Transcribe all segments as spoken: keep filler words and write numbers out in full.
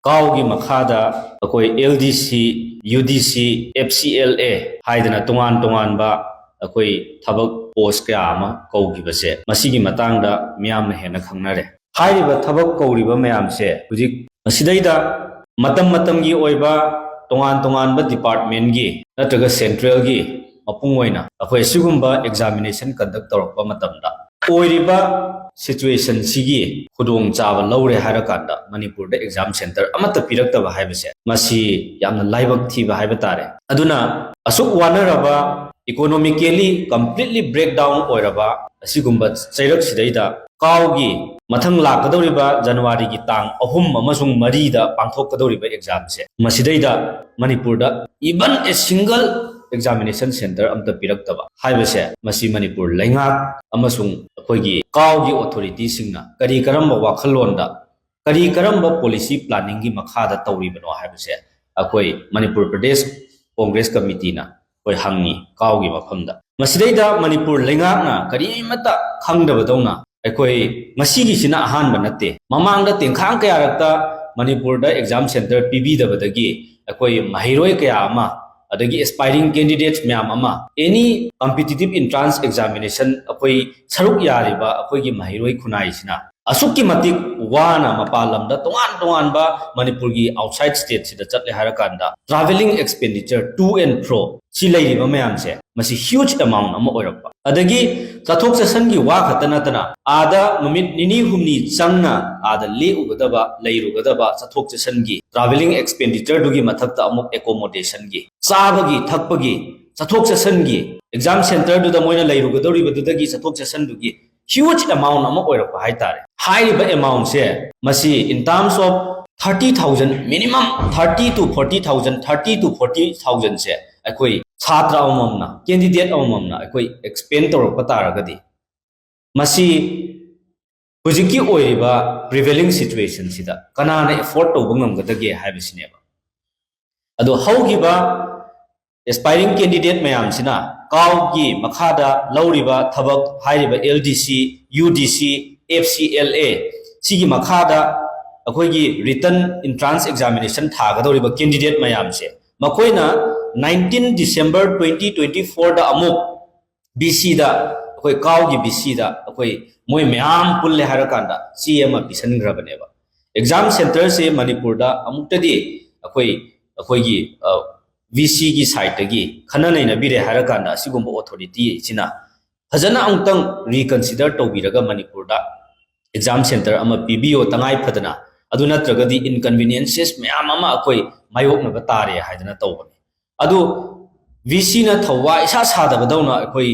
ꯀꯥꯎꯒꯤ ꯃꯈꯥꯗ ꯑꯩꯈꯣꯏ L D C, U D C, F C L A ꯍꯥꯏꯗꯅ ꯇꯣꯉꯥꯟ ꯇꯣꯉꯥꯟꯕ ꯑꯩꯈꯣꯏ ꯊꯕꯛ post ꯀꯌꯥ ꯑꯃ ꯀꯧꯈꯤꯕꯁꯦ, ꯃꯁꯤꯒꯤ ꯃꯇꯥꯡꯗ ꯃꯤꯌꯥꯝꯅ ꯍꯦꯟꯅ ꯈꯪꯅꯔꯦ꯫ ꯍꯥꯏꯔꯤꯕ ꯊꯕꯛ ꯀꯧꯔꯤꯕ ꯃꯌꯥꯝꯁꯦ ꯍꯧꯖꯤꯛ ꯃꯁꯤꯗꯩꯗ ꯃꯇꯝ ꯃꯇꯝꯒꯤ ꯑꯣꯏꯕ ꯇꯣꯉꯥꯟ ꯇꯣꯉꯥꯟꯕ department ꯀꯤ ꯅꯠꯇ꯭ꯔꯒ central ꯒꯤ ꯃꯄꯨꯡ ꯑꯣꯏꯅ ꯑꯩꯈꯣꯏ ꯑꯁꯤꯒꯨꯝꯕ examination conduct ꯇꯧꯔꯛꯄ ꯃꯇꯝꯗ ꯑꯣꯏꯔꯤꯕ situation ꯁꯤꯒꯤ ꯈꯨꯗꯣꯡꯆꯥꯕ ꯂꯧꯔꯦ ꯍꯥꯏꯔꯀꯥꯟꯗ ꯃꯅꯤꯄꯨꯔꯗ exam center ꯑꯃꯠꯇ ꯄꯤꯔꯛꯇꯕ ꯍꯥꯏꯕꯁꯦ, ꯃꯁꯤ ꯌꯥꯝꯅ ꯂꯥꯏꯕꯛ ꯊꯤꯕ ꯍꯥꯏꯕ ꯇꯥꯔꯦ꯫ ꯑꯗꯨꯅ ꯑꯁꯨꯛ ꯋꯥꯅꯔꯕ, economically completely breakdown ꯑꯣꯏꯔꯕ ꯑꯁꯤꯒꯨꯝꯕ ꯆꯩꯔꯛꯁꯤꯗꯩꯗ ꯀꯥꯎꯒꯤ ꯃꯊꯪ ꯂꯥꯛꯀꯗꯧꯔꯤꯕ ꯖꯅꯋꯥꯔꯤꯒꯤ ꯇꯥꯡ ꯑꯍꯨꯝ ꯑꯃꯁꯨꯡ ꯃꯔꯤꯗ ꯄꯥꯡꯊꯣꯛꯀꯗꯧꯔꯤꯕ exam ꯁꯦ, ꯃꯁꯤꯗꯩꯗ ꯃꯅꯤꯄꯨꯔꯗ even a single examination center ꯑꯝꯇ ꯄꯤꯔꯛꯇꯕ ꯍꯥꯏꯕꯁꯦ, ꯃꯁꯤ ꯃꯅꯤꯄꯨꯔ ꯂꯩꯉꯥꯛ ꯑꯃꯁꯨꯡ ꯑꯩꯈꯣꯏꯒꯤ ꯀꯥꯎꯒꯤ authority ꯁꯤꯡꯅ ꯀꯔꯤ ꯀꯔꯝꯕ ꯋꯥꯈꯜꯂꯣꯟꯗ, ꯀꯔꯤ ꯀꯔꯝꯕ policy planning ꯒꯤ ꯃꯈꯥꯗ ꯇꯧꯔꯤꯕꯅꯣ ꯍꯥꯏꯕꯁꯦ ꯑꯩꯈꯣꯏ ꯃꯅꯤꯄꯨꯔ ꯄ꯭ꯔꯗꯦꯁ ꯀꯣꯡꯒ꯭ꯔꯦꯁ ꯀꯃꯤꯇꯤꯅ ꯑꯩꯈꯣꯏ ꯍꯪꯉꯤ ꯀꯥꯎꯒꯤ ꯃꯐꯝꯗ꯫ ꯃꯁꯤꯗꯩꯗ ꯃꯅꯤꯄꯨꯔ ꯂꯩꯉꯥꯛꯅ ꯀꯔꯤꯃꯠꯇ ꯈꯪꯗꯕꯗꯧꯅ, ꯑꯩꯈꯣꯏ ꯉꯁꯤꯒꯤꯁꯤꯅ ꯑꯍꯥꯟꯕ ꯅꯠꯇꯦ꯫ ꯃꯃꯥꯡꯗ ꯇꯦꯡꯈꯥꯡ ꯀꯌꯥꯔꯛꯇ ꯃꯅꯤꯄꯨꯔꯗ exam center ꯄꯤꯕꯤꯗꯕꯗꯒꯤ ꯑꯩꯈꯣꯏ ꯃꯍꯩꯔꯣꯏ ꯀꯌꯥ ꯑꯃ, ꯑꯗꯒꯤ aspiring candidates ꯃꯌꯥꯝ ꯑꯃ, any competitive entrance examination ꯑꯩꯈꯣꯏ ꯁꯔꯨꯛ ꯌꯥꯔꯤꯕ ꯑꯩꯈꯣꯏꯒꯤ ꯃꯍꯩꯔꯣꯏ ꯈꯨꯟꯅꯥꯏꯁꯤꯅ ꯑꯁꯨꯛꯀꯤ ꯃꯇꯤꯛ ꯋꯥꯅ ꯃꯄꯥꯟ ꯂꯝꯗ ꯇꯣꯉꯥꯟ ꯇꯣꯉꯥꯟꯕ ꯃꯅꯤꯄꯨꯔꯒꯤ outside state ꯁꯤꯗ ꯆꯠꯂꯦ ꯍꯥꯏꯔꯀꯥꯟꯗ travelling expenditure to and fro ꯁꯤ ꯂꯩꯔꯤꯕ ꯃꯌꯥꯝꯁꯦ, ꯃꯁꯤ huge amount ꯑꯃ ꯑꯣꯏꯔꯛꯄ꯫ ꯑꯗꯒꯤ ꯆꯠꯊꯣꯛ ꯆꯠꯁꯤꯟꯒꯤ ꯋꯥ ꯈꯛꯇ ꯅꯠꯇꯅ ꯑꯥꯗ ꯅꯨꯃꯤꯠ ꯅꯤꯅꯤ ꯍꯨꯝꯅꯤ ꯆꯪꯅ ꯑꯥꯗ ꯂꯦꯛꯎꯒꯗꯕ, ꯂꯩꯔꯨꯒꯗꯕ, ꯆꯠꯊꯣꯛ ꯆꯠꯁꯤꯟꯒꯤ travelling expenditure ꯗꯨꯒꯤ ꯃꯊꯛꯇ ꯑꯃꯨꯛ accommodation ꯒꯤ, ꯆꯥꯕꯒꯤ ꯊꯛꯄꯒꯤ, ꯆꯠꯊꯣꯛ ꯆꯠꯁꯤꯟꯒꯤ, exam center ꯗꯨꯗ ꯃꯣꯏꯅ ꯂꯩꯔꯨꯒꯗꯧꯔꯤꯕꯗꯨꯗꯒꯤ ꯆꯠꯊꯣꯛ ꯆꯠꯁꯤꯟꯗꯨꯒꯤ huge amount ꯑꯃ ꯑꯣꯏꯔꯛꯄ ꯍꯥꯏꯇꯥꯔꯦ꯫ ꯍꯥꯏꯔꯤꯕ amount ꯁꯦ ꯃꯁꯤ in terms of thirty thousand, minimum thirty to forty thousand, thirty to forty thousand ꯁꯦ ꯑꯩꯈꯣꯏ ꯁꯥꯇ꯭ꯔ ꯑꯃꯃꯝꯅ, candidate ꯑꯃꯃꯝꯅ ꯑꯩꯈꯣꯏ expend ꯇꯧꯔꯛꯄ ꯇꯥꯔꯒꯗꯤ, ꯃꯁꯤ ꯍꯧꯖꯤꯛꯀꯤ ꯑꯣꯏꯔꯤꯕ prevailing situation ꯁꯤꯗ ꯀꯅꯥꯅ afford ꯇꯧꯕ ꯉꯝꯒꯗꯒꯦ ꯍꯥꯏꯕꯁꯤꯅꯦꯕ꯫ ꯑꯗꯣ ꯍꯧꯈꯤꯕ aspiring candidate ꯃꯌꯥꯝꯁꯤꯅ ꯀꯥꯎꯒꯤ ꯃꯈꯥꯗ ꯂꯧꯔꯤꯕ ꯊꯕꯛ ꯍꯥꯏꯔꯤꯕ L D C, U D C, F C L A ꯁꯤꯒꯤ ꯃꯈꯥꯗ ꯑꯩꯈꯣꯏꯒꯤ written entrance examination ꯊꯥꯒꯗꯧꯔꯤꯕ candidate ꯃꯌꯥꯝꯁꯦ, ꯃꯈꯣꯏꯅ nineteen December twenty twenty fourꯗ ꯑꯃꯨꯛ ꯕꯤ ꯁꯤꯗ, ꯑꯩꯈꯣꯏ ꯀꯥꯎꯒꯤ ꯕꯤ ꯁꯤꯗ ꯑꯩꯈꯣꯏ ꯃꯣꯏ ꯃꯌꯥꯝ ꯄꯨꯜꯂꯦ ꯍꯥꯏꯔꯀꯥꯟꯗ ꯆꯦ ꯑꯃ ꯄꯤꯁꯟꯈ꯭ꯔꯕꯅꯦꯕ꯫ Exam centreꯁꯦ ꯃꯅꯤꯄꯨꯔꯗ ꯑꯃꯨꯛꯇꯗꯤ ꯑꯩꯈꯣꯏ, ꯑꯩꯈꯣꯏꯒꯤ ꯚꯤ ꯁꯤꯒꯤ ꯁꯥꯏꯠꯇꯒꯤ ꯈꯟꯅ ꯅꯩꯅꯕꯤꯔꯦ ꯍꯥꯏꯔꯀꯥꯟꯗ ꯑꯁꯤꯒꯨꯝꯕ ꯑꯣꯊꯣꯔꯤꯇꯤ ꯑꯁꯤꯅ ꯐꯖꯅ ꯑꯃꯨꯛꯇꯪ reconsider ꯇꯧꯕꯤꯔꯒ ꯃꯅꯤꯄꯨꯔꯗ exam centre ꯑꯃ ꯄꯤꯕꯤꯌꯣ ꯇꯉꯥꯏ ꯐꯗꯅ, ꯑꯗꯨ ꯅꯠꯇ꯭ꯔꯒꯗꯤ inconveniences ꯃꯌꯥꯝ ꯑꯃ ꯑꯩꯈꯣꯏ ꯃꯥꯌꯣꯛꯅꯕ ꯇꯥꯔꯦ ꯍꯥꯏꯗꯅ ꯇꯧꯕꯅꯤ꯫ ꯑꯗꯨ ꯚꯤ ꯁꯤꯅ ꯊꯧꯋꯥ ꯏꯁꯥ ꯁꯥꯗꯕꯗꯧꯅ ꯑꯩꯈꯣꯏ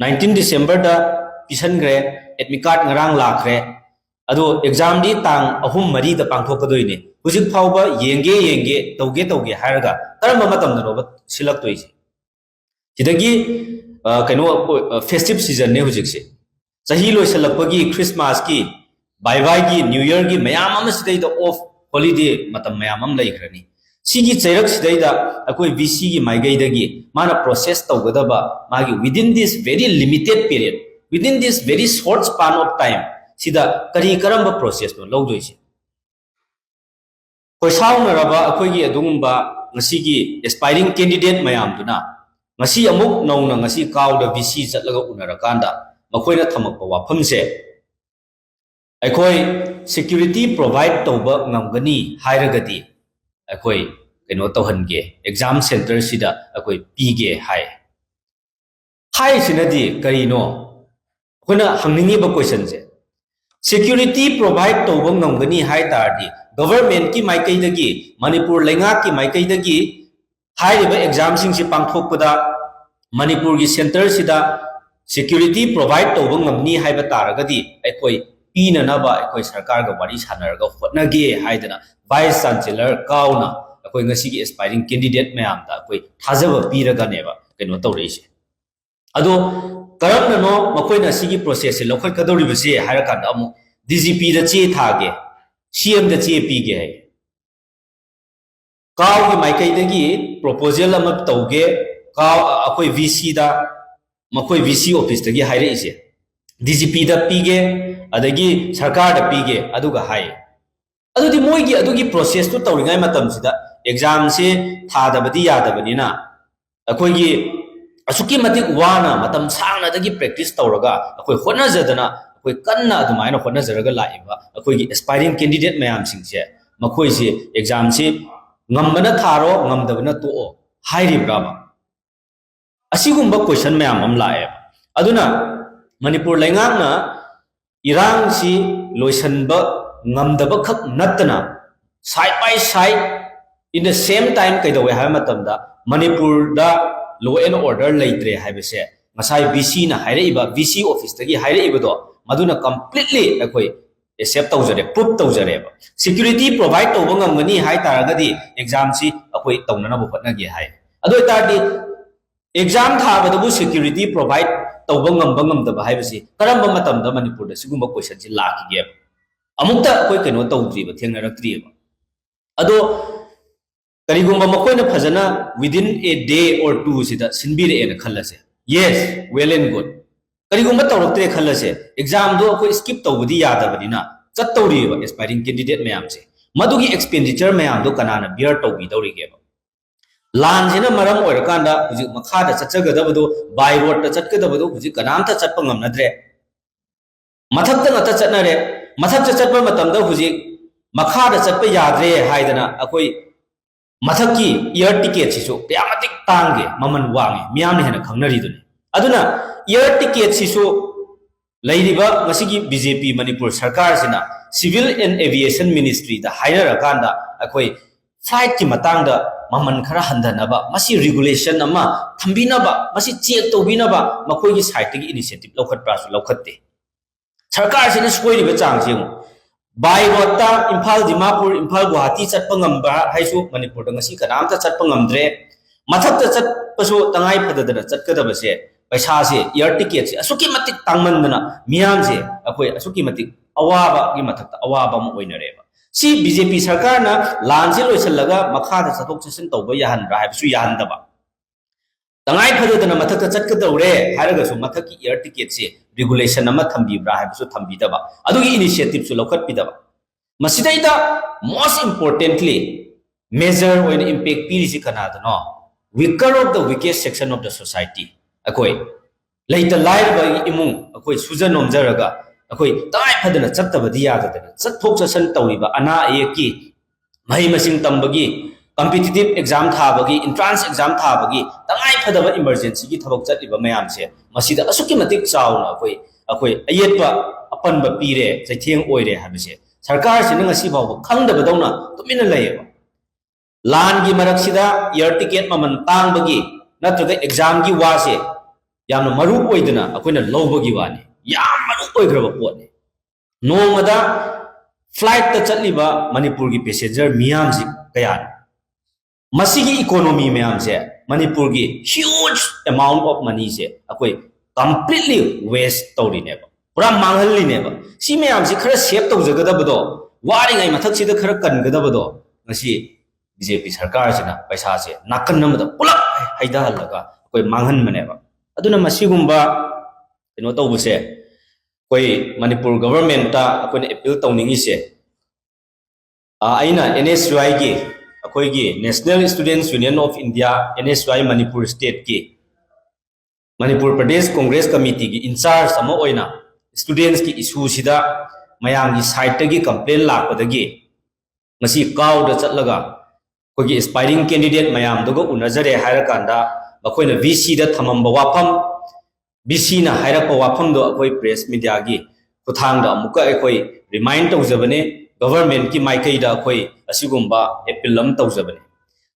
nineteen Decemberꯗ ꯄꯤꯁꯟꯈ꯭ꯔꯦ, admit card ꯉꯔꯥꯡ ꯂꯥꯛꯈ꯭ꯔꯦ, ꯑꯗꯣ examꯗꯤ ꯇꯥꯡ ꯑꯍꯨꯝ ꯃꯔꯤꯗ ꯄꯥꯡꯊꯣꯛꯀꯗꯣꯏꯅꯦ, ꯍꯧꯖꯤꯛ ꯐꯥꯎꯕ ꯌꯦꯡꯒꯦ ꯌꯦꯡꯒꯦ ꯇꯧꯒꯦ ꯇꯧꯒꯦ ꯍꯥꯏꯔꯒ ꯀꯔꯝꯕ ꯃꯇꯝꯗꯅꯣꯕ ꯁꯤꯜꯂꯛꯇꯣꯏꯁꯦ? ꯁꯤꯗꯒꯤ ꯑ, ꯀꯩꯅꯣ, festive seasonꯅꯦ ꯍꯧꯖꯤꯛꯁꯦ, ꯆꯍꯤ ꯂꯣꯏꯁꯤꯜꯂꯛꯄꯒꯤ, Christmasꯀꯤ, ꯕꯥꯏ ꯕꯥꯏꯒꯤ, New Yearꯒꯤ ꯃꯌꯥꯝ ꯑꯃ ꯁꯤꯗꯩꯗ off holiday ꯃꯇꯝ ꯃꯌꯥꯝ ꯑꯃ ꯂꯩꯈ꯭ꯔꯅꯤ꯫ ꯁꯤꯒꯤ ꯆꯩꯔꯛꯁꯤꯗꯩꯗ ꯑꯩꯈꯣꯏ ꯚꯤ ꯁꯤꯒꯤ ꯃꯥꯏꯀꯩꯗꯒꯤ ꯃꯥꯅ process ꯇꯧꯒꯗꯕ ꯃꯥꯒꯤ within this very limited period, within this very short span of time ꯁꯤꯗ ꯀꯔꯤ ꯀꯔꯝꯕ processꯅꯣ ꯂꯧꯗꯣꯏꯁꯦ? ꯈꯣꯏꯁꯥꯎꯅꯔꯕ ꯑꯩꯈꯣꯏꯒꯤ ꯑꯗꯨꯒꯨꯝꯕ ꯉꯁꯤꯒꯤ aspiring candidate ꯃꯌꯥꯝꯗꯨꯅ ꯉꯁꯤ ꯑꯃꯨꯛ ꯅꯧꯅ ꯉꯁꯤ ꯀꯥꯎꯗ ꯚꯤ ꯁꯤ ꯆꯠꯂꯒ ꯎꯅꯔꯀꯥꯟꯗ ꯃꯈꯣꯏꯅ ꯊꯝꯃꯛꯄ ꯋꯥꯐꯝꯁꯦ, ꯑꯩꯈꯣꯏ security provide ꯇꯧꯕ ꯉꯝꯒꯅꯤ ꯍꯥꯏꯔꯒꯗꯤ ꯑꯩꯈꯣꯏ ꯀꯩꯅꯣ ꯇꯧꯍꯟꯒꯦ, exam centreꯁꯤꯗ ꯑꯩꯈꯣꯏ ꯄꯤꯒꯦ ꯍꯥꯏ꯫ ꯍꯥꯏꯔꯤꯁꯤꯅꯗꯤ ꯀꯔꯤꯅꯣ? ꯑꯩꯈꯣꯏꯅ ꯍꯪꯅꯤꯡꯉꯤꯕ questionꯁꯦ, security provide ꯇꯧꯕ ꯉꯝꯒꯅꯤ ꯍꯥꯏ ꯇꯥꯔꯗꯤ governmentꯀꯤ ꯃꯥꯏꯀꯩꯗꯒꯤ, ꯃꯅꯤꯄꯨꯔ ꯂꯩꯉꯥꯛꯀꯤ ꯃꯥꯏꯀꯩꯗꯒꯤ ꯍꯥꯏꯔꯤꯕ examꯁꯤꯡꯁꯤ ꯄꯥꯡꯊꯣꯛꯄꯗ ꯃꯅꯤꯄꯨꯔꯒꯤ centreꯁꯤꯗ security provide ꯇꯧꯕ ꯉꯝꯅꯤ ꯍꯥꯏꯕ ꯇꯥꯔꯒꯗꯤ ꯑꯩꯈꯣꯏ ꯄꯤꯅꯅꯕ ꯑꯩꯈꯣꯏ ꯁꯔꯀꯥꯔꯒ ꯋꯥꯔꯤ ꯁꯥꯟꯅꯔꯒ ꯍꯣꯠꯅꯒꯦ ꯍꯥꯏꯗꯅ Vice Chancellor ꯀꯥꯎꯅ ꯑꯩꯈꯣꯏ ꯉꯁꯤꯒꯤ aspiring candidate ꯃꯌꯥꯝꯗ ꯑꯩꯈꯣꯏ ꯊꯥꯖꯕ ꯄꯤꯔꯒꯅꯦꯕ ꯀꯩꯅꯣ ꯇꯧꯔꯛꯏꯁꯦ꯫ ꯑꯗꯣ ꯀꯔꯝꯅꯅꯣ ꯃꯈꯣꯏꯅ ꯁꯤꯒꯤ processꯁꯦ ꯂꯧꯈꯠꯀꯗꯧꯔꯤꯕꯁꯦ ꯍꯥꯏꯔꯀꯥꯟꯗ ꯑꯃꯨꯛ ꯗꯤ ꯖꯤ ꯄꯤꯗ ꯆꯦ ꯊꯥꯒꯦ, ꯁꯤ ꯑꯦꯝꯗ ꯆꯦ ꯄꯤꯒꯦ ꯍꯥꯏ꯫ ꯀꯥꯎꯒꯤ ꯃꯥꯏꯀꯩꯗꯒꯤ proposal ꯑꯃ ꯇꯧꯒꯦ, ꯀꯥꯎ, ꯑꯩꯈꯣꯏ ꯚꯤ ꯁꯤꯗ, ꯃꯈꯣꯏ ꯚꯤ ꯁꯤ officeꯇꯒꯤ ꯍꯥꯏꯔꯛꯏꯁꯦ, ꯗꯤ ꯖꯤ ꯄꯤꯗ ꯄꯤꯒꯦ, ꯑꯗꯒꯤ ꯁꯔꯀꯥꯔꯗ ꯄꯤꯒꯦ, ꯑꯗꯨꯒ ꯍꯥꯏ꯫ ꯑꯗꯨꯗꯤ ꯃꯣꯏꯒꯤ ꯑꯗꯨꯒꯤ ꯄ꯭ꯔꯣꯁꯦꯁꯇꯨ ꯇꯧꯔꯤꯉꯩ ꯃꯇꯝꯁꯤꯗ ꯑꯦꯛꯖꯥꯝꯁꯦ ꯊꯥꯗꯕꯗꯤ ꯌꯥꯗꯕꯅꯤꯅ, ꯑꯩꯈꯣꯏꯒꯤ ꯑꯁꯨꯛꯀꯤ ꯃꯇꯤꯛ ꯋꯥꯅ ꯃꯇꯝ ꯁꯥꯡꯅꯗꯒꯤ ꯄ꯭ꯔꯦꯛꯇꯤꯁ ꯇꯧꯔꯒ, ꯑꯩꯈꯣꯏ ꯍꯣꯠꯅꯖꯗꯅ, ꯑꯩꯈꯣꯏ ꯀꯟꯅ ꯑꯗꯨꯃꯥꯏꯅ ꯍꯣꯠꯅꯖꯔꯒ ꯂꯥꯛꯏꯕ ꯑꯩꯈꯣꯏꯒꯤ ꯑꯦꯁꯄꯥꯏꯔꯤꯡ ꯀꯦꯟꯗꯤꯗꯦꯠ ꯃꯌꯥꯝꯁꯤꯡꯁꯦ, ꯃꯈꯣꯏꯁꯦ ꯑꯦꯛꯖꯥꯝꯁꯤ ꯉꯝꯕꯅ ꯊꯥꯔꯣ, ꯉꯝꯗꯕꯅ ꯇꯣꯛꯑꯣ ꯍꯥꯏꯔꯤꯕ꯭ꯔꯥꯕ? ꯑꯁꯤꯒꯨꯝꯕ ꯀꯣꯏꯁꯟ ꯃꯌꯥꯝ ꯑꯃ ꯂꯥꯛꯑꯦꯕ꯫ ꯑꯗꯨꯅ ꯃꯅꯤꯄꯨꯔ ꯂꯩꯉꯥꯛꯅ ꯏꯔꯥꯡꯁꯤ ꯂꯣꯏꯁꯤꯟꯕ ꯉꯝꯗꯕꯈꯛ ꯅꯠꯇꯅ, side by side, in the same time, ꯀꯩꯗꯧꯋꯦ ꯍꯥꯏꯕ ꯃꯇꯝꯗ, ꯃꯅꯤꯄꯨꯔꯗ law and order ꯂꯩꯇ꯭ꯔꯦ ꯍꯥꯏꯕꯁꯦ ꯉꯁꯥꯏ ꯚꯤ ꯁꯤꯅ ꯍꯥꯏꯔꯛꯏꯕ, ꯚꯤ ꯁꯤ ꯑꯣꯐꯤꯁꯇꯒꯤ ꯍꯥꯏꯔꯛꯏꯕꯗꯣ, ꯃꯗꯨꯅ completely ꯑꯩꯈꯣꯏ ꯑꯦꯛꯁꯦꯞ ꯇꯧꯖꯔꯦ, ꯄ꯭ꯔꯨꯞ ꯇꯧꯖꯔꯦꯕ꯫ ꯁꯦꯀ꯭ꯌꯨꯔꯤꯇꯤ ꯄ꯭ꯔꯣꯚꯥꯏꯠ ꯇꯧꯕ ꯉꯝꯒꯅꯤ ꯍꯥꯏ ꯇꯥꯔꯒꯗꯤ ꯑꯦꯛꯖꯥꯝꯁꯤ ꯑꯩꯈꯣꯏ ꯇꯧꯅꯅꯕ ꯍꯣꯠꯅꯒꯦ ꯍꯥꯏ꯫ ꯑꯗꯨ ꯑꯣꯏꯇꯥꯔꯗꯤ ꯑꯦꯛꯖꯥꯝ ꯊꯥꯕꯗꯕꯨ ꯁꯦꯀ꯭ꯌꯨꯔꯤꯇꯤ ꯄ꯭ꯔꯣꯚꯥꯏꯠ ꯇꯧꯕ ꯉꯝꯕ ꯉꯝꯗꯕ ꯍꯥꯏꯕꯁꯤ ꯀꯔꯝꯕ ꯃꯇꯝꯗ ꯃꯅꯤꯄꯨꯔꯗ ꯁꯤꯒꯨꯝꯕ ꯀꯣꯏꯁꯟꯁꯤ ꯂꯥꯛꯈꯤꯒꯦꯕ? ꯑꯃꯨꯛꯇ ꯑꯩꯈꯣꯏ ꯀꯩꯅꯣ ꯇꯧꯗ꯭ꯔꯤꯕ, ꯊꯦꯡꯅꯔꯛꯇ꯭ꯔꯤꯑꯕ꯫ ꯑꯗꯣ ꯀꯔꯤꯒꯨꯝꯕ ꯃꯈꯣꯏꯅ ꯐꯖꯅ within a day or two ꯁꯤꯗ ꯁꯤꯟꯕꯤꯔꯛꯑꯦꯅ ꯈꯜꯂꯁꯦ, yes, well and good. ꯀꯔꯤꯒꯨꯝꯕ ꯇꯧꯔꯛꯇ꯭ꯔꯦ ꯈꯜꯂꯁꯦ, ꯑꯦꯛꯖꯥꯝꯗꯣ ꯑꯩꯈꯣꯏ ꯁ꯭ꯀꯤꯞ ꯇꯧꯕꯗꯤ ꯌꯥꯗꯕꯅꯤꯅ, ꯆꯠꯇꯧꯔꯤꯕ ꯑꯦꯁꯄꯥꯏꯔꯤꯡ ꯀꯦꯟꯗꯤꯗꯦꯠ ꯃꯌꯥꯝꯁꯦ, ꯃꯗꯨꯒꯤ ꯑꯦꯛꯁꯄꯦꯟꯗꯤꯆꯔ ꯃꯌꯥꯝꯗꯣ ꯀꯅꯥꯅ ꯕꯤꯌꯔ ꯇꯧꯕꯤꯗꯧꯔꯤꯒꯦꯕ? ꯂꯥꯟꯁꯤꯅ ꯃꯔꯝ ꯑꯣꯏꯔꯀꯥꯟꯗ ꯍꯧꯖꯤꯛ ꯃꯈꯥꯗ ꯆꯠꯆꯒꯗꯕꯗꯨ, by road ꯇ ꯆꯠꯀꯗꯕꯗꯨ ꯍꯧꯖꯤꯛ ꯀꯅꯥꯝꯇ ꯆꯠꯄ ꯉꯝꯅꯗ꯭ꯔꯦ꯫ ꯃꯊꯛꯇ ꯉꯥꯛꯇ ꯆꯠꯅꯔꯦ꯫ ꯃꯊꯛꯇ ꯆꯠꯄ ꯃꯇꯝꯗ ꯍꯧꯖꯤꯛ ꯃꯈꯥꯗ ꯆꯠꯄ ꯌꯥꯗ꯭ꯔꯦ ꯍꯥꯏꯗꯅ ꯑꯩꯈꯣꯏ ꯃꯊꯛꯀꯤ ꯏꯌꯔ ꯇꯤꯀꯦꯠꯁꯤꯁꯨ ꯀꯌꯥ ꯃꯇꯤꯛ ꯇꯥꯡꯒꯦ, ꯃꯃꯜ ꯋꯥꯡꯉꯦ, ꯃꯤꯌꯥꯝꯅ ꯍꯦꯟꯅ ꯈꯪꯅꯔꯤꯗꯨꯅꯤ꯫ ꯑꯗꯨꯅ ꯏꯌꯔ ꯇꯤꯀꯦꯠꯁꯤꯁꯨ ꯂꯩꯔꯤꯕ ꯉꯁꯤꯒꯤ ꯕꯤ ꯖꯦ ꯄꯤ ꯃꯅꯤꯄꯨꯔ ꯁꯔꯀꯥꯔꯁꯤꯅ Civil and Aviation Ministry ꯗ ꯍꯥꯏꯅꯔꯀꯥꯟꯗ ꯑꯩꯈꯣꯏ flight ꯀꯤ ꯃꯇꯥꯡꯗ ꯃꯃꯜ ꯈꯔ ꯍꯟꯊꯅꯕ, ꯃꯁꯤ ꯔꯤꯒꯨꯂꯦꯁꯟ ꯑꯃ ꯊꯝꯕꯤꯅꯕ, ꯃꯁꯤ ꯆꯦꯛ ꯇꯧꯕꯤꯅꯕ ꯃꯈꯣꯏꯒꯤ ꯁꯥꯏꯠꯇꯒꯤ ꯏꯅꯤꯁꯤꯌꯦꯇꯤꯚ ꯂꯧꯈꯠꯄ꯭ꯔꯥꯁꯨ ꯂꯧꯈꯠꯇꯦ꯫ ꯁꯔꯀꯥꯔꯁꯤꯅ ꯁꯣꯏꯔꯤꯕ ꯆꯥꯡꯁꯤ ꯌꯦꯡꯉꯨ꯫ By road ꯇ ꯏꯝꯐꯥꯜ ꯗꯤꯃꯥꯄꯨꯔ, ꯏꯝꯐꯥꯜ ꯒꯨꯋꯥꯍꯥꯇꯤ ꯆꯠꯄ ꯉꯝꯕ ꯍꯥꯏꯁꯨ ꯃꯅꯤꯄꯨꯔꯗ ꯉꯁꯤ ꯀꯅꯥꯝꯇ ꯆꯠꯄ ꯉꯝꯗ꯭ꯔꯦ꯫ ꯃꯊꯛꯇ ꯆꯠꯄꯁꯨ ꯇꯉꯥꯏ ꯐꯗꯗꯅ ꯆꯠꯀꯗꯕꯁꯦ, ꯄꯩꯁꯥꯁꯦ, ꯏꯌꯔ ꯇꯤꯀꯦꯠꯁꯦ ꯑꯁꯨꯛꯀꯤ ꯃꯇꯤꯛ ꯇꯥꯡꯃꯟꯗꯅ ꯃꯤꯌꯥꯝꯁꯦ ꯑꯩꯈꯣꯏ ꯑꯁꯨꯛꯀꯤ ꯃꯇꯤꯛ ꯑꯋꯥꯕꯒꯤ ꯃꯊꯛꯇ ꯑꯋꯥꯕ ꯑꯃ ꯑꯣꯏꯅꯔꯦꯕ꯫ ꯁꯤ ꯕꯤ ꯖꯦ ꯄꯤ ꯁꯔꯀꯥꯔꯅ ꯂꯥꯟꯁꯦ ꯂꯣꯏꯁꯤꯜꯂꯒ ꯃꯈꯥꯗ ꯆꯠꯊꯣꯛ ꯆꯠꯁꯤꯟ ꯇꯧꯕ ꯌꯥꯍꯟꯕ꯭ꯔꯥ ꯍꯥꯏꯕꯁꯨ ꯌꯥꯍꯟꯗꯕ꯫ ꯇꯉꯥꯏ ꯐꯗꯗꯅ ꯃꯊꯛꯇ ꯆꯠꯀꯗꯧꯔꯦ ꯍꯥꯏꯔꯒꯁꯨ ꯃꯊꯛꯀꯤ ꯏꯌꯔ ꯇꯤꯀꯦꯠꯁꯦ ꯔꯤꯒꯨꯂꯦꯁꯟ ꯑꯃ ꯊꯝꯕꯤꯕ꯭ꯔꯥ ꯍꯥꯏꯕꯁꯨ ꯊꯝꯕꯤꯗꯕ, ꯑꯗꯨꯒꯤ ꯏꯅꯤꯁꯤꯌꯦꯇꯤꯚꯁꯨ ꯂꯧꯈꯠꯄꯤꯗꯕ꯫ ꯃꯁꯤꯗꯩꯗ most importantly major ꯑꯣꯏꯅ impact ꯄꯤꯔꯤꯁꯤ ꯀꯅꯥꯗꯅꯣ? Weaker of the weakest section of the society꯫ ꯑꯩꯈꯣꯏ ꯂꯩꯇ ꯂꯥꯏꯔꯕ ꯏꯃꯨꯡ, ꯑꯩꯈꯣꯏ ꯁꯨꯖ ꯅꯣꯝꯖꯔꯒ ꯑꯩꯈꯣꯏ ꯇꯉꯥꯏ ꯐꯗꯅ ꯆꯠꯇꯕꯗꯤ ꯌꯥꯗꯗꯅ ꯆꯠꯊꯣꯛ ꯆꯠꯁꯟ ꯇꯧꯔꯤꯕ ꯑꯅꯥ ꯑꯌꯦꯛꯀꯤ, ꯃꯍꯩ ꯃꯁꯤꯡ ꯇꯝꯕꯒꯤ, competitive exam ꯊꯥꯕꯒꯤ, entrance exam ꯊꯥꯕꯒꯤ ꯇꯉꯥꯏ ꯐꯗꯕ emergencyꯒꯤ ꯊꯕꯛ ꯆꯠꯂꯤꯕ ꯃꯌꯥꯝꯁꯦ, ꯃꯁꯤꯗ ꯑꯁꯨꯛꯀꯤ ꯃꯇꯤꯛ ꯆꯥꯎꯅ ꯑꯩꯈꯣꯏ ꯑꯩꯈꯣꯏ ꯑꯌꯦꯠꯄ ꯑꯄꯟꯕ ꯄꯤꯔꯦ, ꯆꯩꯊꯦꯡ ꯑꯣꯏꯔꯦ ꯍꯥꯏꯕꯁꯦ ꯁꯔꯀꯥꯔꯁꯤꯅ ꯉꯁꯤ ꯐꯥꯎꯕ ꯈꯪꯗꯕꯗꯧꯅ ꯇꯨꯃꯤꯟꯅ ꯂꯩꯌꯦꯕ꯫ ꯂꯥꯟꯒꯤ ꯃꯔꯛꯁꯤꯗ air ticket ꯃꯃꯜ ꯇꯥꯡꯕꯒꯤ ꯅꯠꯇ꯭ꯔꯒ examꯒꯤ ꯋꯥꯁꯦ ꯌꯥꯝꯅ ꯃꯔꯨ ꯑꯣꯏꯗꯅ ꯑꯩꯈꯣꯏꯅ ꯂꯧꯕꯒꯤ ꯋꯥꯅꯤ꯫ ꯌꯥꯝ ꯃꯔꯨ ꯑꯣꯏꯈ꯭ꯔꯕ ꯄꯣꯠꯅꯤ꯫ ꯅꯣꯡꯃꯗ flightꯇ ꯆꯠꯂꯤꯕ ꯃꯅꯤꯄꯨꯔꯒꯤ passenger ꯃꯤꯌꯥꯝꯁꯤ ꯀꯌꯥꯅꯣ? ꯃꯁꯤꯒꯤ economy ꯃꯌꯥꯝꯁꯦ, ꯃꯅꯤꯄꯨꯔꯒꯤ huge amount of moneyꯁꯦ ꯑꯩꯈꯣꯏ completely waste ꯇꯧꯔꯤꯅꯦꯕ, ꯄꯨꯔꯥ ꯃꯥꯡꯍꯜꯂꯤꯅꯦꯕ꯫ ꯁꯤ ꯃꯌꯥꯝꯁꯤ ꯈꯔ save ꯇꯧꯖꯒꯗꯕꯗꯣ, ꯋꯥꯔꯤꯉꯩ ꯃꯊꯛꯁꯤꯗ ꯈꯔ ꯀꯟꯒꯗꯕꯗꯣ, ꯉꯁꯤ BJP ꯁꯔꯀꯥꯔꯁꯤꯅ ꯄꯩꯁꯥꯁꯦ ꯅꯥꯀꯟ ꯑꯃꯗ ꯄꯨꯂꯞ ꯍꯩꯊꯍꯜꯂꯒ ꯑꯩꯈꯣꯏ ꯃꯥꯡꯍꯟꯕꯅꯦꯕ꯫ ꯑꯗꯨꯅ ꯃꯁꯤꯒꯨꯝꯕ ꯀꯩꯅꯣ ꯇꯧꯕꯁꯦ, ꯑꯩꯈꯣꯏ ꯃꯅꯤꯄꯨꯔ governmentꯇ ꯑꯩꯈꯣꯏꯅ appeal ꯇꯧꯅꯤꯡꯉꯤꯁꯦ, ꯑ, ꯑꯩꯅ NSUIꯒꯤ, ꯑꯩꯈꯣꯏꯒꯤ National Students Union of India, NSUI Manipur stateꯀꯤ, Manipur Pradesh Congress ꯀꯃꯤꯇꯤꯒꯤ in charge ꯑꯃ ꯑꯣꯏꯅ studentsꯀꯤ issueꯁꯤꯗ ꯃꯌꯥꯝꯒꯤ sideꯇꯒꯤ complain ꯂꯥꯛꯄꯗꯒꯤ ꯉꯁꯤ ꯀꯥꯎꯗ ꯆꯠꯂꯒ ꯑꯩꯈꯣꯏꯒꯤ aspiring candidate ꯃꯌꯥꯝꯗꯨꯒ ꯎꯅꯖꯔꯦ ꯍꯥꯏꯔꯀꯥꯟꯗ ꯃꯈꯣꯏꯅ VCꯗ ꯊꯝꯃꯝꯕ ꯋꯥꯐꯝ, VCꯅ ꯍꯥꯏꯔꯛꯄ ꯋꯥꯐꯝꯗꯣ ꯑꯩꯈꯣꯏ press mediaꯒꯤ ꯈꯨꯠꯊꯥꯡꯗ ꯑꯃꯨꯛꯀ ꯑꯩꯈꯣꯏ remind ꯇꯧꯖꯕꯅꯦ꯫ Governmentꯀꯤ ꯃꯥꯏꯀꯩꯗ ꯑꯩꯈꯣꯏ ꯑꯁꯤꯒꯨꯝꯕ appeal ꯑꯃ ꯇꯧꯖꯕꯅꯦ꯫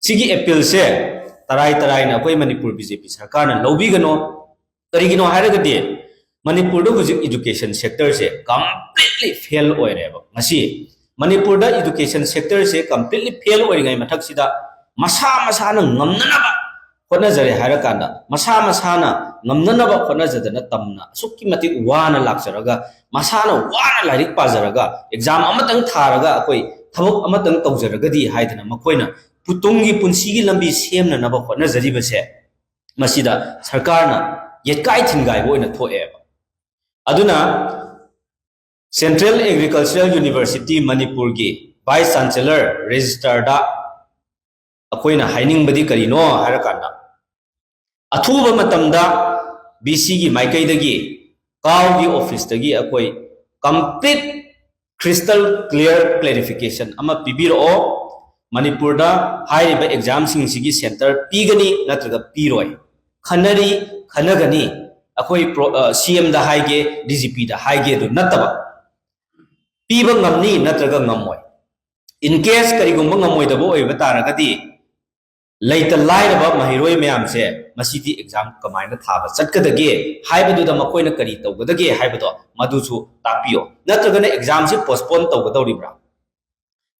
ꯁꯤꯒꯤ appealꯁꯦ ꯇꯔꯥꯏ ꯇꯔꯥꯏꯅ ꯑꯩꯈꯣꯏ ꯃꯅꯤꯄꯨꯔ BJP ꯁꯔꯀꯥꯔꯅ ꯂꯧꯕꯤꯒꯅꯣ꯫ ꯀꯔꯤꯒꯤꯅꯣ ꯍꯥꯏꯔꯒꯗꯤ ꯃꯅꯤꯄꯨꯔꯗ ꯍꯧꯖꯤꯛ education sectorꯁꯦ completely fail ꯑꯣꯏꯔꯦꯕ꯫ ꯉꯁꯤ ꯃꯅꯤꯄꯨꯔꯗ education sectorꯁꯦ completely fail ꯑꯣꯏꯔꯤꯉꯩ ꯃꯊꯛꯁꯤꯗ ꯃꯁꯥ ꯃꯁꯥꯅ ꯉꯝꯅꯅꯕ ꯍꯣꯠꯅꯖꯔꯦ ꯍꯥꯏꯔꯀꯥꯟꯗ, ꯃꯁꯥ ꯃꯁꯥꯅ ꯉꯝꯅꯅꯕ ꯍꯣꯠꯅꯖꯗꯅ ꯇꯝꯅ ꯑꯁꯨꯛꯀꯤ ꯃꯇꯤꯛ ꯋꯥꯅ ꯂꯥꯛꯆꯔꯒ, ꯃꯁꯥꯅ ꯋꯥꯅ ꯂꯥꯏꯔꯤꯛ ꯄꯥꯖꯔꯒ, exam ꯑꯃꯇꯪ ꯊꯥꯔꯒ ꯑꯩꯈꯣꯏ ꯊꯕꯛ ꯑꯃꯇꯪ ꯇꯧꯖꯔꯒꯗꯤ ꯍꯥꯏꯗꯅ ꯃꯈꯣꯏꯅ ꯄꯨ-, ꯇꯨꯡꯒꯤ ꯄꯨꯟꯁꯤꯒꯤ ꯂꯝꯕꯤ ꯁꯦꯝꯅꯅꯕ ꯍꯣꯠꯅꯖꯔꯤꯕꯁꯦ, ꯃꯁꯤꯗ ꯁꯔꯀꯥꯔꯅ ꯌꯦꯠꯀꯥꯏ ꯊꯤꯟꯒꯥꯏꯕ ꯑꯣꯏꯅ ꯊꯣꯛꯑꯦꯕ꯫ ꯑꯗꯨꯅ Central Agricultural University ꯃꯅꯤꯄꯨꯔꯒꯤ Vice Chancellor Registrarꯗ ꯑꯩꯈꯣꯏꯅ ꯍꯥꯏꯅꯤꯡꯕꯗꯤ ꯀꯔꯤꯅꯣ ꯍꯥꯏꯔꯀꯥꯟꯗ, ꯑꯊꯨꯕ ꯃꯇꯝꯗ VCꯒꯤ ꯃꯥꯏꯀꯩꯗꯒꯤ, ꯀꯥꯎꯒꯤ officeꯇꯒꯤ ꯑꯩꯈꯣꯏ complete crystal clear clarification ꯑꯃ ꯄꯤꯕꯤꯔꯛꯑꯣ꯫ ꯃꯅꯤꯄꯨꯔꯗ ꯍꯥꯏꯔꯤꯕ examꯁꯤꯡꯁꯤꯒꯤ center ꯄꯤꯒꯅꯤ ꯅꯠꯇ꯭ꯔꯒ ꯄꯤꯔꯣꯏ, ꯈꯟꯅꯔꯤ, ꯈꯟꯅꯒꯅꯤ, ꯑꯩꯈꯣꯏ ꯄ꯭ꯔꯣ-, ꯑ, CMꯗ ꯍꯥꯏꯒꯦ, DGPꯗ ꯍꯥꯏꯒꯦ ꯑꯗꯨ ꯅꯠꯇꯕ, ꯄꯤꯕ ꯉꯝꯅꯤ ꯅꯠꯇ꯭ꯔꯒ ꯉꯝꯃꯣꯏ꯫ In case ꯀꯔꯤꯒꯨꯝꯕ ꯉꯝꯃꯣꯏꯗꯕ ꯑꯣꯏꯕ ꯇꯥꯔꯒꯗꯤ, ꯂꯩꯇ ꯂꯥꯏꯔꯕ ꯃꯍꯩꯔꯣꯏ ꯃꯌꯥꯝꯁꯦ ꯃꯁꯤꯗꯤ exam ꯀꯃꯥꯏꯅ ꯊꯥꯕ ꯆꯠꯀꯗꯒꯦ ꯍꯥꯏꯕꯗꯨꯗ ꯃꯈꯣꯏꯅ ꯀꯔꯤ ꯇꯧꯒꯗꯒꯦ ꯍꯥꯏꯕꯗꯣ ꯃꯗꯨꯁꯨ ꯇꯥꯛꯄꯤꯌꯣ꯫ ꯅꯠꯇ꯭ꯔꯒꯅ examꯁꯤ postpone ꯇꯧꯒꯗꯧꯔꯤꯕ꯭ꯔꯥ?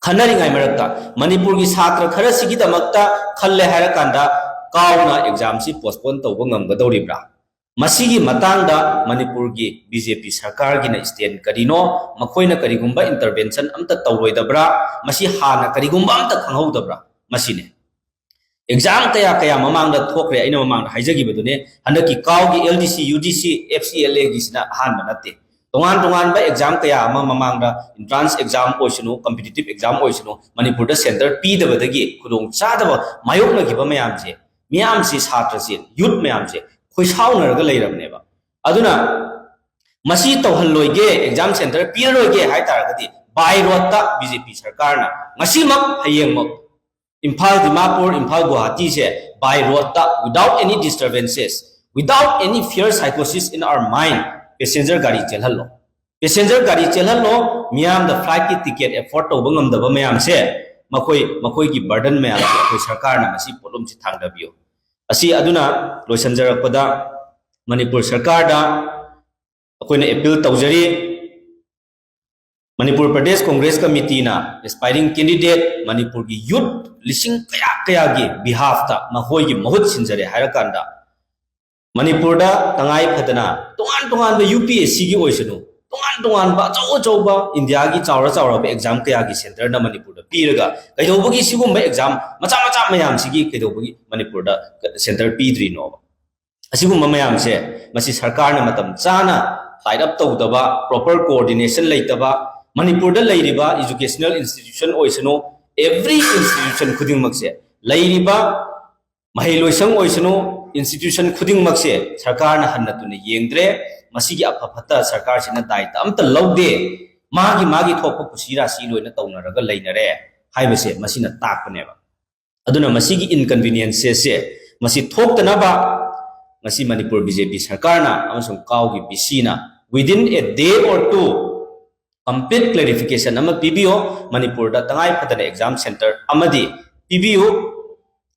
ꯈꯟꯅꯔꯤꯉꯩ ꯃꯔꯛꯇ ꯃꯅꯤꯄꯨꯔꯒꯤ ꯁꯥꯇ꯭ꯔ ꯈꯔꯁꯤꯒꯤꯗꯃꯛꯇ ꯈꯜꯂꯦ ꯍꯥꯏꯔꯀꯥꯟꯗ ꯀꯥꯎꯅ examꯁꯤ postpone ꯇꯧꯕ ꯉꯝꯒꯗꯧꯔꯤꯕ꯭ꯔꯥ? ꯃꯁꯤꯒꯤ ꯃꯇꯥꯡꯗ ꯃꯅꯤꯄꯨꯔꯒꯤ BJP ꯁꯔꯀꯥꯔꯒꯤꯅ stand ꯀꯔꯤꯅꯣ? ꯃꯈꯣꯏꯅ ꯀꯔꯤꯒꯨꯝꯕ intervention ꯑꯝꯇ ꯇꯧꯔꯣꯏꯗꯕ꯭ꯔꯥ? ꯃꯁꯤ ꯍꯥꯟꯅ ꯀꯔꯤꯒꯨꯝꯕ ꯑꯝꯇ ꯈꯪꯍꯧꯗꯕ꯭ꯔꯥ? ꯃꯁꯤꯅꯤ꯫ Exam ꯀꯌꯥ ꯀꯌꯥ ꯃꯃꯥꯡꯗ ꯊꯣꯛꯈ꯭ꯔꯦ, ꯑꯩꯅ ꯃꯃꯥꯡꯗ ꯍꯥꯏꯖꯈꯤꯕꯗꯨꯅꯤ꯫ ꯍꯟꯗꯛꯀꯤ ꯀꯥꯎꯒꯤ LDC, UDC, FCLAꯒꯤꯁꯤꯅ ꯑꯍꯥꯟꯕ ꯅꯠꯇꯦ꯫ ꯇꯣꯉꯥꯟ ꯇꯣꯉꯥꯟꯕ exam ꯀꯌꯥ ꯑꯃ ꯃꯃꯥꯡꯗ, entrance exam ꯑꯣꯏꯁꯅꯨ, competitive exam ꯑꯣꯏꯁꯅꯨ, ꯃꯅꯤꯄꯨꯔꯗ center ꯄꯤꯗꯕꯗꯒꯤ ꯈꯨꯗꯣꯡ ꯆꯥꯗꯕ ꯃꯥꯌꯣꯛꯅꯈꯤꯕ ꯃꯌꯥꯝꯁꯦ, ꯃꯤꯌꯥꯝꯁꯤ, ꯁꯥꯇ꯭ꯔꯁꯤ, youth ꯃꯌꯥꯝꯁꯦ ꯈꯣꯏꯁꯥꯎꯅꯔꯒ ꯂꯩꯔꯕꯅꯦꯕ꯫ ꯑꯗꯨꯅ ꯃꯁꯤ ꯇꯧꯍꯜꯂꯣꯏꯒꯦ, exam center ꯄꯤꯔꯔꯣꯏꯒꯦ ꯍꯥꯏ ꯇꯥꯔꯒꯗꯤ, by roadꯇ BJP ꯁꯔꯀꯥꯔꯅ ꯉꯁꯤꯃꯛ, ꯍꯌꯦꯡꯃꯛ Imphal Dimapur, Imphal ꯒꯨꯋꯥꯍꯥꯇꯤꯁꯦ by roadꯇ, without any disturbances, without any fear psychosis in our mind, passenger ꯒꯥꯔꯤ ꯆꯦꯜꯍꯜꯂꯣ꯫ Passenger ꯒꯥꯔꯤ ꯆꯦꯜꯍꯜꯂꯣ꯫ ꯃꯤꯌꯥꯝꯗ flightꯀꯤ ticket afford ꯇꯧꯕ ꯉꯝꯗꯕ ꯃꯌꯥꯝꯁꯦ ꯃꯈꯣꯏ, ꯃꯈꯣꯏꯒꯤ burden ꯃꯌꯥꯝꯁꯦ ꯑꯩꯈꯣꯏ ꯁꯔꯀꯥꯔꯅ ꯃꯁꯤ ꯄꯣꯠꯂꯨꯝꯁꯤ ꯊꯥꯡꯗꯕꯤꯌꯨ꯫ ꯑꯁꯤ ꯑꯗꯨꯅ ꯂꯣꯏꯁꯤꯟꯖꯔꯛꯄꯗ ꯃꯅꯤꯄꯨꯔ ꯁꯔꯀꯥꯔꯗ ꯑꯩꯈꯣꯏꯅ appeal ꯇꯧꯖꯔꯤ꯫ ꯃꯅꯤꯄꯨꯔ ꯄ꯭ꯔꯗꯦꯁ ꯀꯣꯡꯒ꯭ꯔꯦꯁ ꯀꯃꯤꯇꯤꯅ aspiring candidate ꯃꯅꯤꯄꯨꯔꯒꯤ youth ꯂꯤꯁꯤꯡ ꯀꯌꯥ ꯀꯌꯥꯒꯤ behalfꯇ ꯃꯈꯣꯏꯒꯤ ꯃꯍꯨꯠ ꯁꯤꯟꯖꯔꯦ ꯍꯥꯏꯔꯀꯥꯟꯗ, ꯃꯅꯤꯄꯨꯔꯗ ꯇꯉꯥꯏ ꯐꯗꯅ ꯇꯣꯉꯥꯟ ꯇꯣꯉꯥꯟꯕ UPSCꯒꯤ ꯑꯣꯏꯁꯅꯨ, ꯇꯣꯉꯥꯟ ꯇꯣꯉꯥꯟꯕ ꯑꯆꯧ ꯑꯆꯧꯕ ꯏꯟꯗꯤꯌꯥꯒꯤ ꯆꯥꯎꯔ ꯆꯥꯎꯔꯕ exam ꯀꯌꯥꯒꯤ centerꯅ ꯃꯅꯤꯄꯨꯔꯗ ꯄꯤꯔꯒ ꯀꯩꯗꯧꯕꯒꯤ ꯁꯤꯒꯨꯝꯕ exam ꯃꯆꯥ ꯃꯆꯥ ꯃꯌꯥꯝꯁꯤꯒꯤ ꯀꯩꯗꯧꯕꯒꯤ ꯃꯅꯤꯄꯨꯔꯗ center ꯄꯤꯗ꯭ꯔꯤꯅꯣꯕ? ꯑꯁꯤꯒꯨꯝꯕ ꯃꯌꯥꯝꯁꯦ ꯃꯁꯤ ꯁꯔꯀꯥꯔꯅ ꯃꯇꯝ ꯆꯥꯅ ꯇꯥꯏꯠ ꯑꯞ ꯇꯧꯗꯕ, ꯄ꯭ꯔꯣꯄꯔ ꯀꯣꯑꯣꯔꯗꯤꯅꯦꯁꯟ ꯂꯩꯇꯕ, ꯃꯅꯤꯄꯨꯔꯗ ꯂꯩꯔꯤꯕ ꯏꯖꯨꯀꯦꯁꯅꯦꯜ ꯏꯟꯁꯇꯤꯇ꯭ꯌꯨꯁꯟ ꯑꯣꯏꯁꯅꯨ, ꯑꯦꯚ꯭ꯔꯤ ꯏꯟꯁꯇꯤꯇ꯭ꯌꯨꯁꯟ ꯈꯨꯗꯤꯡꯃꯛꯁꯦ, ꯂꯩꯔꯤꯕ ꯃꯍꯩ ꯂꯣꯏꯁꯪ ꯑꯣꯏꯁꯅꯨ, ꯏꯟꯁꯇꯤꯇ꯭ꯌꯨꯁꯟ ꯈꯨꯗꯤꯡꯃꯛꯁꯦ ꯁꯔꯀꯥꯔꯅ ꯍꯟꯅ ꯇꯨꯅ ꯌꯦꯡꯗ꯭ꯔꯦ꯫ ꯃꯁꯤꯒꯤ ꯑꯐ ꯐꯠꯇ ꯁꯔꯀꯥꯔꯁꯤꯅ ꯗꯥꯏꯇ ꯑꯝꯇ ꯂꯧꯗꯦ꯫ ꯃꯥꯒꯤ ꯃꯥꯒꯤ ꯊꯣꯛꯄ ꯀꯨꯁꯤ ꯔꯥꯁꯤ ꯂꯣꯏꯅ ꯇꯧꯅꯔꯒ ꯂꯩꯅꯔꯦ ꯍꯥꯏꯕꯁꯦ ꯃꯁꯤꯅ ꯇꯥꯛꯄꯅꯦꯕ꯫ ꯑꯗꯨꯅ ꯃꯁꯤꯒꯤ ꯏꯟꯀꯟꯚꯤꯅꯤꯌꯦꯟꯁꯦꯁꯁꯦ ꯃꯁꯤ ꯊꯣꯛꯇꯅꯕ ꯉꯁꯤ ꯃꯅꯤꯄꯨꯔ ꯕꯤ ꯖꯦ ꯄꯤ ꯁꯔꯀꯥꯔꯅ ꯑꯃꯁꯨꯡ ꯀꯥꯎꯒꯤ ꯕꯤ ꯁꯤꯅ within a day or two complete clarification ꯑꯃ ꯄꯤꯕꯤꯌꯣ꯫ ꯃꯅꯤꯄꯨꯔꯗ ꯇꯉꯥꯏ ꯐꯗꯅ ꯑꯦꯛꯖꯥꯝ ꯁꯦꯟꯇꯔ ꯑꯃꯗꯤ ꯄꯤꯕꯤꯌꯨ꯫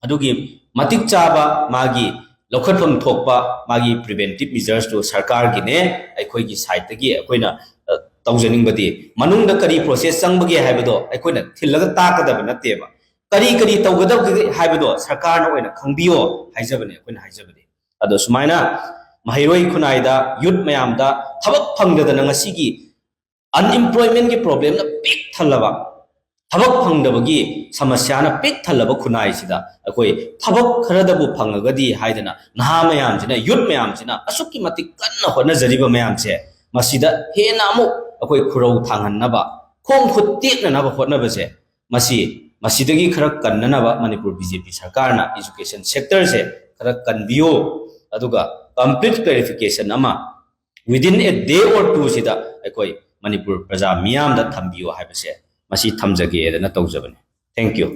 ꯑꯗꯨꯒꯤ ꯃꯇꯤꯛ ꯆꯥꯕ ꯃꯥꯒꯤ ꯂꯧꯈꯠꯐꯝ ꯊꯣꯛꯄ ꯃꯥꯒꯤ ꯄ꯭ꯔꯤꯚꯦꯟꯇꯤꯞ ꯃꯤꯖꯔꯁꯇꯨ ꯁꯔꯀꯥꯔꯒꯤꯅꯦ꯫ ꯑꯩꯈꯣꯏꯒꯤ ꯁꯥꯏꯠꯇꯒꯤ ꯑꯩꯈꯣꯏꯅ, ꯑ, ꯇꯧꯖꯅꯤꯡꯕꯗꯤ ꯃꯅꯨꯡꯗ ꯀꯔꯤ ꯄ꯭ꯔꯣꯁꯦꯁ ꯆꯪꯕꯒꯦ ꯍꯥꯏꯕꯗꯣ ꯑꯩꯈꯣꯏꯅ ꯊꯤꯜꯂꯒ ꯇꯥꯛꯀꯗꯕ ꯅꯠꯇꯦꯕ꯫ ꯀꯔꯤ ꯀꯔꯤ ꯇꯧꯒꯗꯕꯒꯦ ꯍꯥꯏꯕꯗꯣ ꯁꯔꯀꯥꯔꯅ ꯑꯣꯏꯅ ꯈꯪꯕꯤꯌꯣ ꯍꯥꯏꯖꯕꯅꯦ ꯑꯩꯈꯣꯏꯅ ꯍꯥꯏꯖꯕꯗꯤ꯫ ꯑꯗꯣ ꯁꯨꯃꯥꯏꯅ ꯃꯍꯩꯔꯣꯏ ꯈꯨꯟꯅꯥꯏꯗ, ꯌꯨꯠ ꯃꯌꯥꯝꯗ ꯊꯕꯛ ꯐꯪꯗꯗꯅ ꯉꯁꯤꯒꯤ ꯑꯟꯏꯝꯄ꯭ꯂꯣꯏꯃꯦꯟꯒꯤ ꯄ꯭ꯔꯣꯕ꯭ꯂꯦꯝꯅ ꯄꯤꯛ ꯊꯜꯂꯕ, ꯊꯕꯛ ꯐꯪꯗꯕꯒꯤ ꯁꯃꯁ꯭ꯌꯥꯅ ꯄꯤꯛ ꯊꯜꯂꯕ ꯈꯨꯟꯅꯥꯏꯁꯤꯗ ꯑꯩꯈꯣꯏ ꯊꯕꯛ ꯈꯔꯗꯕꯨ ꯐꯪꯉꯒꯗꯤ ꯍꯥꯏꯗꯅ ꯅꯍꯥ ꯃꯌꯥꯝꯁꯤꯅ, ꯌꯨꯠ ꯃꯌꯥꯝꯁꯤꯅ ꯑꯁꯨꯛꯀꯤ ꯃꯇꯤꯛ ꯀꯟꯅ ꯍꯣꯠꯅꯖꯔꯤꯕ ꯃꯌꯥꯝꯁꯦ, ꯃꯁꯤꯗ ꯍꯦꯟꯅ ꯑꯃꯨꯛ ꯑꯩꯈꯣꯏ ꯈꯨꯔꯧ ꯊꯥꯡꯍꯟꯅꯕ, ꯈꯣꯡ ꯈꯨꯠ ꯇꯦꯛꯅꯅꯕ ꯍꯣꯠꯅꯕꯁꯦ, ꯃꯁꯤ, ꯃꯁꯤꯗꯒꯤ ꯈꯔ ꯀꯟꯅꯅꯕ ꯃꯅꯤꯄꯨꯔ ꯕꯤ ꯖꯦ ꯄꯤ ꯁꯔꯀꯥꯔꯅ ꯏꯖꯨꯀꯦꯁꯟ ꯁꯦꯛꯇꯔꯁꯦ ꯈꯔ ꯀꯟꯕꯤꯌꯨ, ꯑꯗꯨꯒ ꯀꯝꯄ꯭ꯂꯤꯠ ꯀ꯭ꯂꯦꯔꯤꯐꯤꯀꯦꯁꯟ ꯑꯃ within a day or two ꯁꯤꯗ ꯑꯩꯈꯣꯏ ꯃꯅꯤꯄꯨꯔ ꯄ꯭ꯔꯖꯥ ꯃꯤꯌꯥꯝꯗ ꯊꯝꯕꯤꯌꯨ ꯍꯥꯏꯕꯁꯦ ꯃꯁꯤ ꯊꯝꯖꯒꯦꯗꯅ ꯇꯧꯖꯕꯅꯤ꯫ Thank you꯫